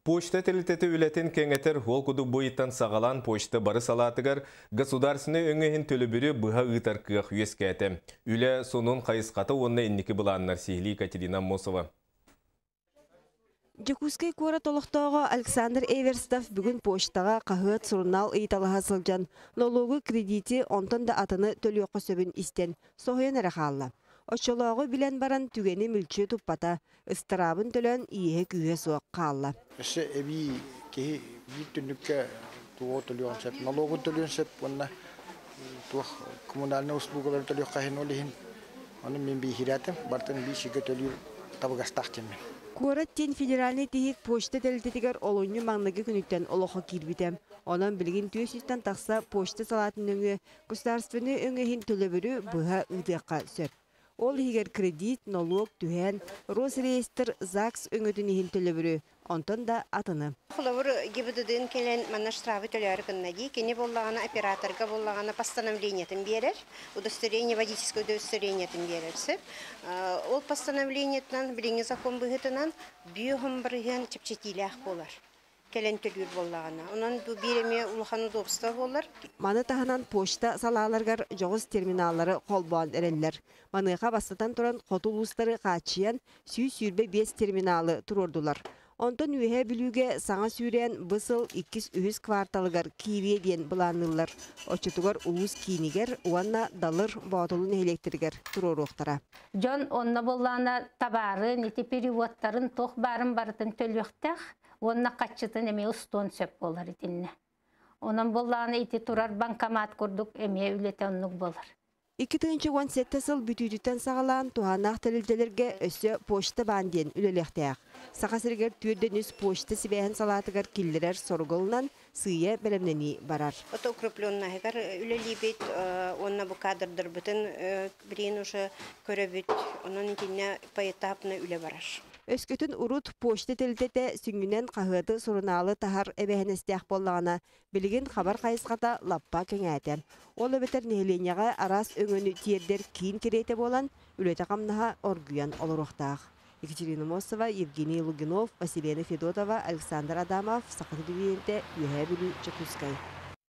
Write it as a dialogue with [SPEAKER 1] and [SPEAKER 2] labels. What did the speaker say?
[SPEAKER 1] Почта тэрилтэтэ үлэтин кэҥэтэр. Ол курдук бу ыйтан саҕалаан почта бары салаатыгар государственнай өҥө иһин төлөбүрү быһа ыытар кыах үөскээтэ. Үлэ сонун хайысхата уонна инники былааннар сиһилии Екатерина Аммосова.
[SPEAKER 2] Дьокуускай куорат олохтооҕо Александр Эверстов бүгүн почтаҕа хаһыат, сурунаал ыйыталаһа сылдьан, нолуогу, кредити, онтон да атыны төлүөххэ сөбүн истэн, соһуйан эрэ хаалла. Оччолооҕу билэн баран түгэни мүлчү туппата, ыстараабын төлөөн иэһэ-күүһэ суох хаалла.
[SPEAKER 3] Өссө эбии киһи биир түннүккэ туоҕу төлүөҕүн сөп, налогун төлүөн сөп уонна туох коммунальнай услугалары төлүөххэ иһин ол иһин ону мин бииһирээтим, бартын биир сиргэ төлүүр табыгастаах диэммин.
[SPEAKER 2] Куорат диэн федеральнай тиһик почта тэрилтэтигэр олунньу маҥнайгы күнүттэн олоххо киирбитэ. Онон билигин 400-тэн тахса почта салаатын нөҥүө государственнай өҥө иһин төлөбүрү быһа ыытыахха сөп. Ол иһигэр кредит, нолуок, түһээн, Росреестр, ЗАГС өҥөтүн иһин төлөбүрү, онтон да атыны.
[SPEAKER 4] Холобур, ГИБДД-ын кэлэн манна штрафы төлөөрү гынна дии. Кини буоллаҕына операторга буоллаҕына постановлениетын биэрэр, удостоверение, водительское удостоверениетын биэрэр сөп. Ол постановлениетынан билиҥҥи закон быһыытынан бүөһүн бырыһыан чэпчэтиилээх буолар. Кэлэн төлүүр буоллаҕына. Онон бу биир эмиэ улахан удобство буолар.
[SPEAKER 2] Маны таһынан почта салааларыгар дьоҕус терминаллары холбоон эрэллэр. Маныаха бастатан туран хоту улуустары хааччыйан 125 терминалы туруордулар. Онтон Үөһээ Бүлүүгэ саҥа сүүрээн бу сыл иккис-үһүс кварталыгар киириэ диэн былаанныыллар. Оччотугар улуус киинигэр уонна Далыр, Боотулу нэһилиэктэригэр туруоруохтара.
[SPEAKER 5] Дьон онно буоллаҕына табаарын, ити переводтарын туох баарын барытын төлүөхтээх уонна хаччытын эмиэ устуон сөп буолар итиннэ. Онон буоллаҕына ити турар банкомат курдук эмиэ үлэтэ оннук буолар.
[SPEAKER 2] 2017 сыл бүтүүтүттэн саҕалаан туһааннаах тэрилтэлэргэ өссө почта баан диэн үлэлиэхтээх. Саха сиригэр 403 почта сибээһин салаатыгар киллэрэр соругу ылынан сыыйа бэлэмнэнии барар.
[SPEAKER 4] Ото укрепленнаһыгар үлэлиибит уонна бу кадрдарбытын билигин уже көрөбүт. Онон итиннэ поэтапно үлэ барар.
[SPEAKER 2] Өскөтүн урут почта тэрилтэтэ сүнньүнэн хаһыаты, сурунаалы таһар эбээһинэстээх буоллаҕына, билигин хабар хайысхата лаппа кэҥээтэ. Ол эбэтэр нэһилиэнньэҕэ араас өҥөнү тиэрдэр киин кэриэтэ буолан, үлэтэ-хамнаһа оргуйан олоруохтаах. Екатерина Мосова, Евгений Лугинов, Василена Федотова, Александр Адамов, Саха телевидениетэ, Үөһээ Бүлүү, Дьокуускай.